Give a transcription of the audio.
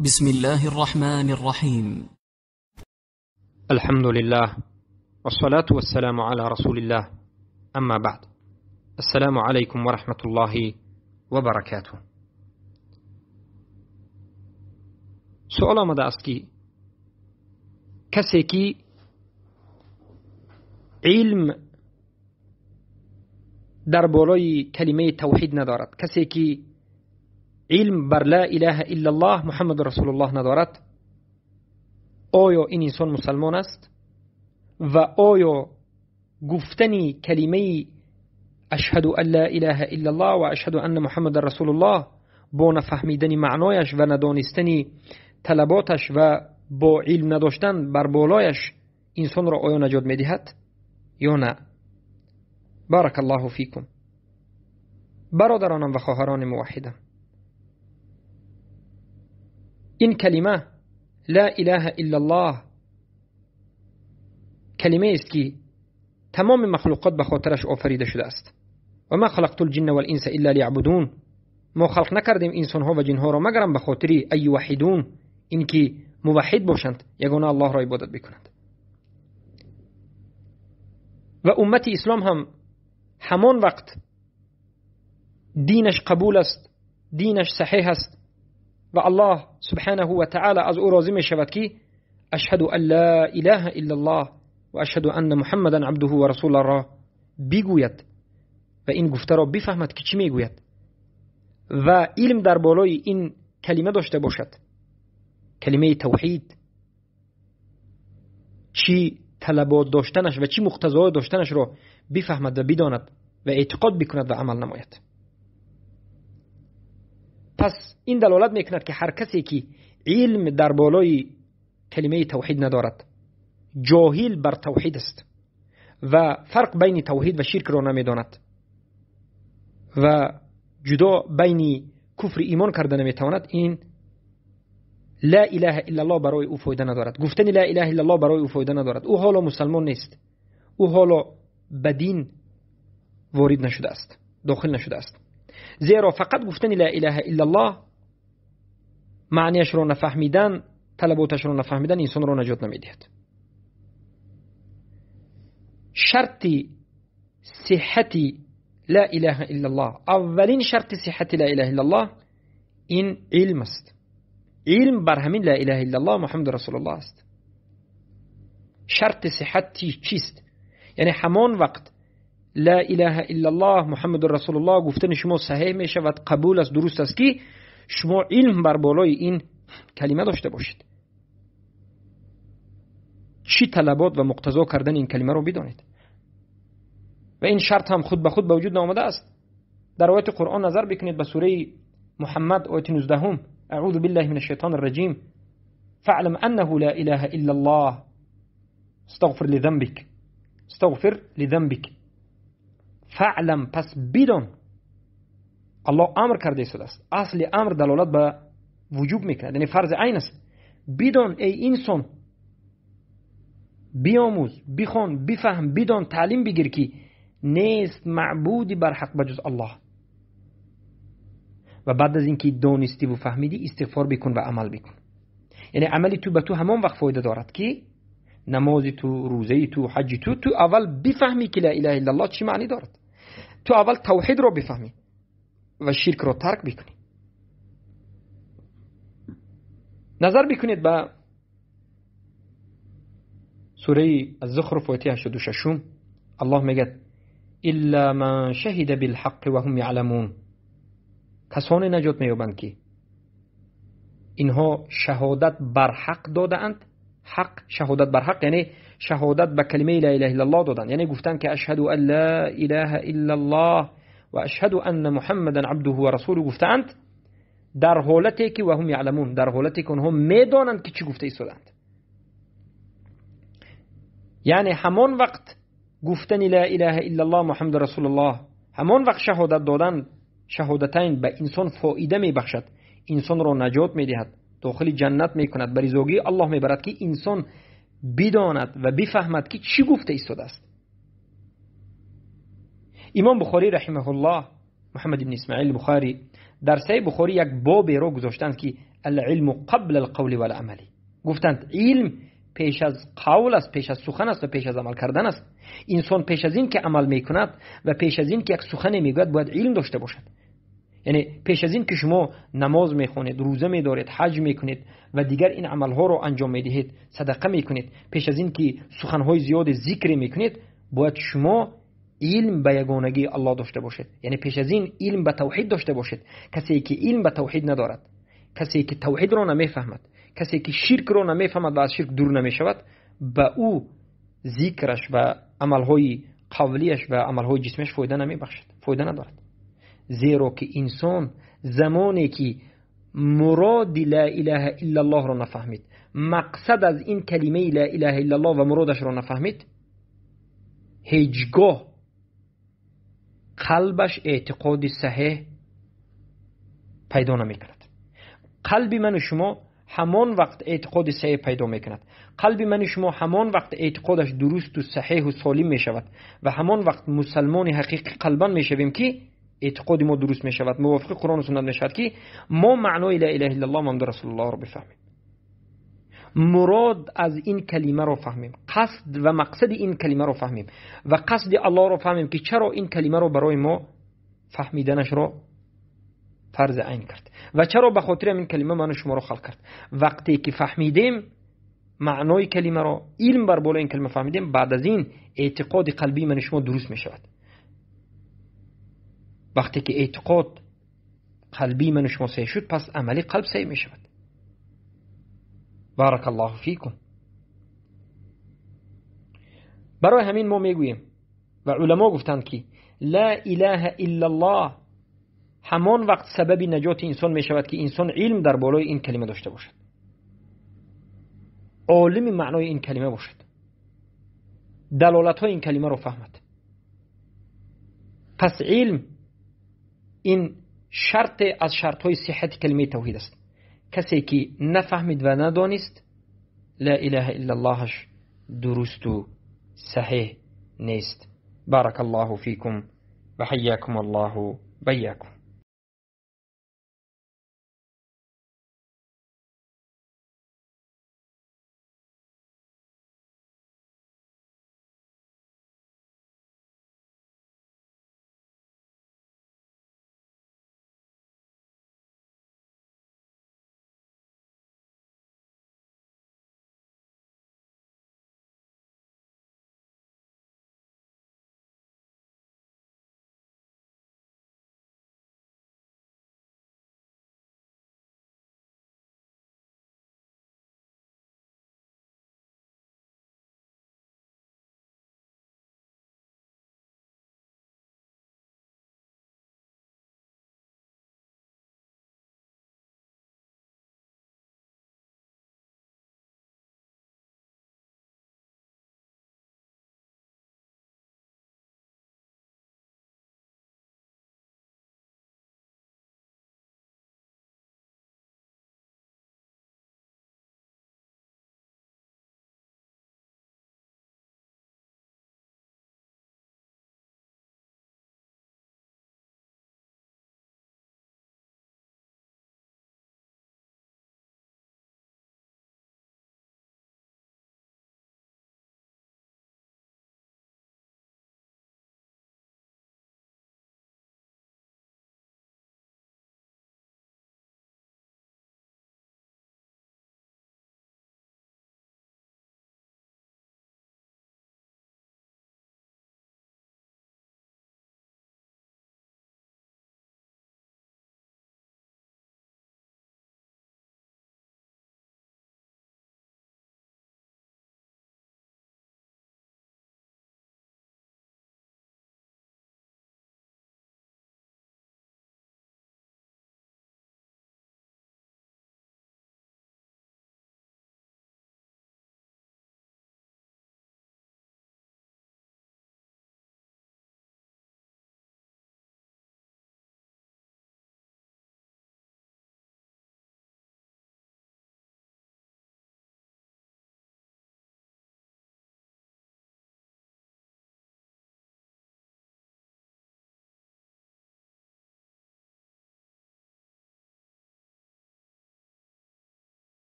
بسم الله الرحمن الرحيم. الحمد لله والصلاة والسلام على رسول الله، أما بعد. السلام عليكم ورحمة الله وبركاته. سؤال آمده است که کسی که علم در بالای کلمه توحید ندارد، کسی که علم بر لا اله الا الله محمد رسول الله ندارد، آیا این انسان مسلمان است؟ و آیا گفتن کلمه اشهد ان لا اله الا الله و اشهد ان محمد رسول الله با نفهمیدن معنایش و ندانستن طلباتش و با علم نداشتن بر بالایش انسان را آیا نجات میدهد یا نه؟ بارک الله فیکم. برادرانم و خواهران موحدم، این کلمه لا اله الا الله کلمه است که تمام مخلوقات به خاطرش آفریده شده است. و ما خلقت الجن والانس الا لیعبدون، ما خلق نکردیم انسانها و جنها را مگرم به خاطر ای یوحدون، اینکه موحد باشند، یگانه الله را عبادت بکنند. و امت اسلام هم همان وقت دینش قبول است، دینش صحیح است و الله سبحانه و تعالی از او راضی می شود که اشهد ان لا اله الا الله و اشهد ان محمدا عبده و رسوله را بگوید و این گفته را بفهمد که چی میگوید و علم در بالای این کلمه داشته باشد، کلمه توحید، چی طلبات داشتنش و چی مقتضاهای داشتنش را بفهمد و بداند و اعتقاد بکند و عمل نماید. پس این دلالت میکند که هر کسی که علم در بالای کلمه توحید ندارد، جاهل بر توحید است و فرق بین توحید و شرک را نمیداند و جدا بین کفر ایمان کرده نمیتواند، این لا اله الا الله برای او فایده ندارد. گفتن لا اله الا الله برای او فایده ندارد. او حالا مسلمان نیست، او حالا به دین وارد نشده است، داخل نشده است. زیرا فقط گفتن لا اله الا الله معنیش را نفهمیدن، طلباتش را نفهمیدن، انسان را نجات نمیدهد. شرط صحت لا اله الا الله، اولین شرط صحت لا اله الا الله این علم است. علم بر همین لا اله الا الله محمد رسول الله است. شرط صحت چیست؟ یعنی همان وقت لا اله الا الله محمد رسول الله گفتن شما صحیح می شود، قبول است، درست است که شما علم بر بالای این کلمه داشته باشید، چی طلبات و مقتضا کردن این کلمه رو بدانید. و این شرط هم خود به خود به وجود آمده است. در آیت قرآن نظر بکنید به سوره محمد آیت 19، اعوذ بالله من الشیطان الرجیم، فاعلم انه لا اله الا الله استغفر لذنبك، استغفر لذنبك. فاعلم، پس بدان. الله امر کرده است. اصل امر دلالت به وجوب میکند، یعنی فرض عین است. بدان ای انسان، بیاموز، بخوان، بفهم، بدان، تعلیم بگیر که نیست معبودی بر حق بجز الله. و بعد از اینکه دانستی و فهمیدی استغفار بکن و عمل بکن. یعنی عملی تو به تو همان وقت فایده دارد که نماز تو، روزه تو، حج تو، تو اول بفهمی که لا اله الا الله چی معنی دارد. تو اول توحید رو بفهمی و شرک رو ترک بکنی. نظر بکنید به سوره الزخرف آیه 86، الله میگه الا من شهد بالحق وهم یعلمون. کسانی نجات مییابند که اینها شهادت بر حق دادند. حق، شهادت بر حق یعنی شهادت به کلمه لا اله الا الله دادند، یعنی گفتند که اشهد ان لا اله الا الله و اشهد ان محمدا عبده و رسوله گفتند، در حالتی که وهم یعلمون، در حالتی که آنها میدانند که چی گفته ایستادند. یعنی همان وقت گفتن لا اله الا الله محمد رسول الله، همان وقت شهادت دادن، شهادتین به انسان فایده میبخشد، انسان را نجات میدهد، داخل جنت میکند، بر رضاگی الله میبرد که انسان بداند و بفهمد که چی گفته ایستاده است. امام بخاری رحمه الله، محمد بن اسماعیل بخاری، در صحیح بخاری یک باب را گذاشتند که العلم قبل القول والعمل. گفتند علم پیش از قول است، پیش از سخن است و پیش از عمل کردن است. انسان پیش از این که عمل میکند و پیش از این که یک سخن میگوید باید علم داشته باشد. یعنی پیش از این که شما نماز میخونید، روزه میدارید، حج میکنید و دیگر این عملها رو انجام میدهید، صدقه میکنید، پیش از این که سخنهای زیاد ذکر میکنید، باید شما علم به یگانگی الله داشته باشید. یعنی پیش از این علم به توحید داشته باشید. کسی که علم به توحید ندارد، کسی که توحید را نمیفهمد، کسی که شرک را نمیفهمد و از شرک دور نمیشود، به او ذکرش و عملهای قولیش و عملهای جسمش فایده نمیبخشد، فایده ندارد. زیرا که انسان زمانی که مراد لا اله الا الله را نفهمید، مقصد از این کلمه لا اله الا الله و مرادش را نفهمید، هیچگاه قلبش اعتقاد صحیح پیدا نمیکند. قلب من و شما همان وقت اعتقاد صحیح پیدا میکند، قلب من و شما همان وقت اعتقادش درست و صحیح و سالم میشود و همان وقت مسلمان حقیقی قلبا میشویم که اعتقاد ما درست میشود، موافق قرآن و سنت میشود که ما معنای لا اله الا الله محمد رسول الله را بفهمیم، مراد از این کلمه را فهمیم، قصد و مقصد این کلمه را فهمیم و قصد الله را فهمیم که چرا این کلمه را برای ما فهمیدنش را فرض عین کرد و چرا به خاطر این کلمه من و شما را خلق کرد. وقتی که فهمیدیم معنای کلمه را، علم بر بالای این کلمه فهمیدیم، بعد از این اعتقاد قلبی من و شما درست می شود. وقتی که اعتقاد قلبی من و شما صحیح شد، پس عملی قلب صحیح می شود. بارک الله فیکم. برای همین ما میگوییم و علما گفتند که لا اله الا الله همان وقت سبب نجات انسان می شود که انسان علم در بالای این کلمه داشته باشد، عالم معنای این کلمه باشد، دلالت های این کلمه را فهمد. پس علم این شرط از شرط های صحت کلمه توحید است. کسی که نفهمید و ندانست لا اله الا اللهش درست و صحیح نیست. بارک الله فیکم و حیاکم الله و بیاکم.